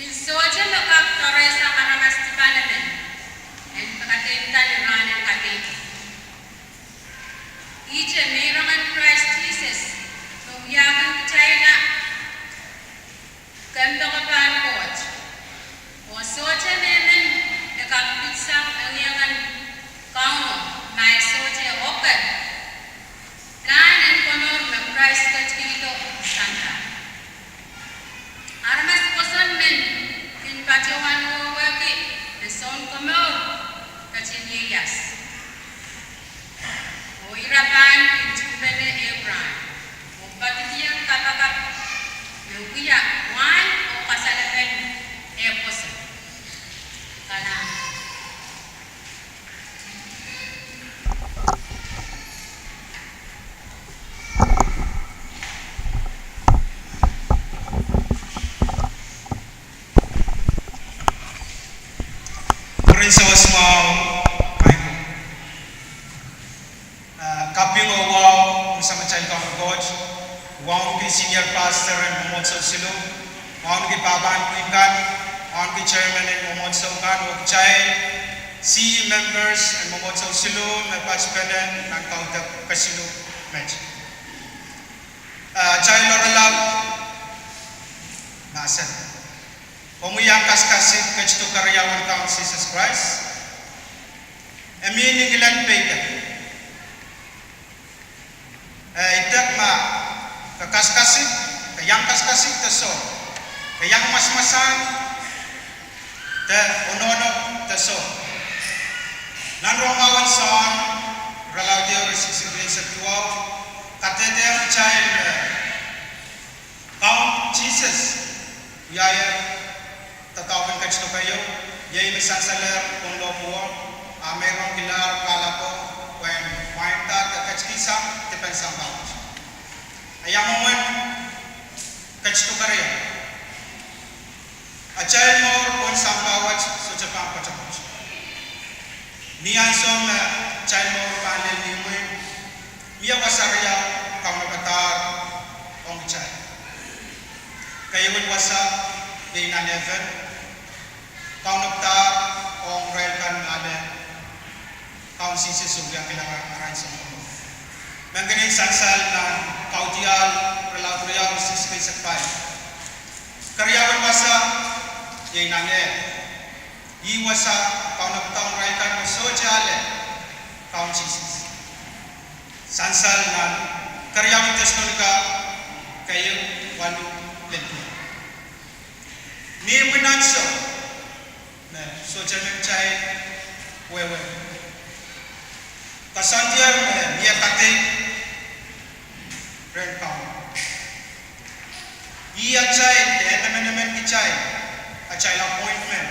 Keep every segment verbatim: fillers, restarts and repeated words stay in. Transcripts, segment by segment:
Pil sohte me kak doarehsang aramas dipan emen en kadeikada ni rahn en kadeik. Ihte meirongen Krais Sises me wiahkin kitail kempoakepahn Koht, oh sohte mehmen me kak pitsang engiengen Kauno ma e sohte oke plahn en komour me Krais ketikihdo sampah. Aramas pwoson men kin patohwan wehwehki me Sounkomour ketin ieias, oh ira pahn kin tuhpene ehu rahn, oh poadidiong kapakap me wia wahn oh kasalepen eh pwoson. Kalahngan. Peren sawas mwahu, Michael. Ah, kaping oh wahu, Samatail Kauno Koht, wauneki senior pastor en mwomwohdiso siluh, wauneki pahpahn pwihn kan, wauneki chairman en mwomwohdiso kan, oh kitail C E members en mwomwohdiso siluh me patpene nan kaudok kesiluh met. Ah, atail oaralap mahsen. Komwi iang kasikasik ketido keriaun Kaun Sises Krais. E mih ni ngilen peidek. E idek ma ke kasikasik, ke iang kasikasik de soh, ke iang mwasamwasahn de onohnop de soh. Nan rongamwahu en Sohn, irelaud eisek, siluh, eisek duwau, kadehdehiong kitail me Kaun Sises wiahier doadoahk en ketido keieu, iei me sansalehr pohn lohpwuo, ah meirongkilahr kahlap pwehn mwainda de ketikihsang dipen sampah wet. Ia mwomwen ketido keriau? Atail mour pohn sampah wet sohte pahn poatopoat. Ni ansou me atail mour pahn lel ni imwin, mie wasa riau kaunopada ong kitail. Keieu wasa iei nan hehpet, kaunopada ong irail kan me ale Kaun Sises oh wiahkihla arail Sounkomour. Menkenen sansal nan Kaudiahl irelaud riau, eisek sihk, eisek pahieu. Keriaun wasa iei nan ehl. Ih wasa kaunopada ong irail kan me sohte ale Kaun Sises. Sansal nan keriaun Tesalonika keieu, waluh lel duwau. Ni imwin ansou me sohte me kitail wehwehki, koasoandier me mie kadeik rehn Kauno. Ih atail, de emenemen kitail, atail appointment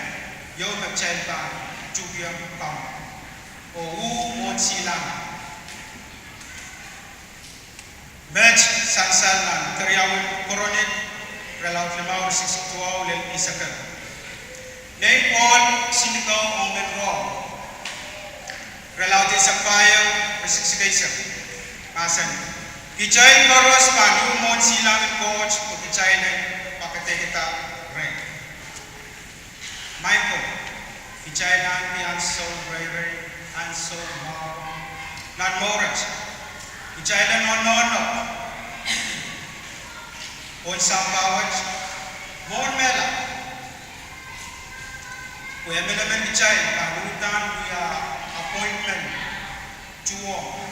ieu me kitail pahn tuhkiong Kauno oh uh mwohn silangih. Met sansal nan keriaun Koroint irelaud limau, eisek duwau lel eisek ehu. Nein Pohl silikau ong mehn Rom irelaud eisek pahieu, eisek sihk, eisek, mahsanih: Kitail koaros pahn uh mwohn silangin Koht pwe kitail en kadeikada reh. Maing Koht, kitail ahneki ansou reirei, ansou mwahu nan mour wet. Kitail en onohnop pohn sampah wet mwohn mehla, pwe emenemen kitail pahn uhdahn wia appointment tuhwong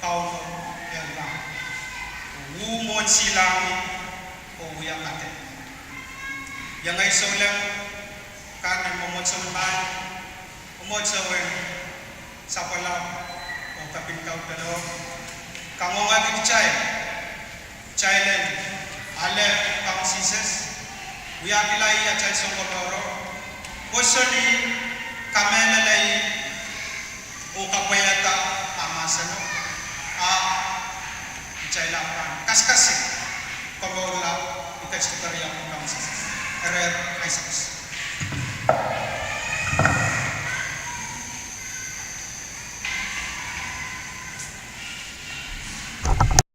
Kauno ehu rahn, uh mwohn silangih oh wia kadeik. Iengei souleng kan en mwomwohdiso mwahu, mwomwohdiso en Sapwellap oh Kepin Kaudelo, kangoangehki kitail, kitail en ale Kaun Sises, wiahkihla ih atail Sounkomouro, pwoson ih, kamehlele ih, oh kapwaiada ah mahseno, ah kitail ahpw pahn kasikasik komourla ni ketido keriaun Kaun Sises. Erehr ahi sapwes.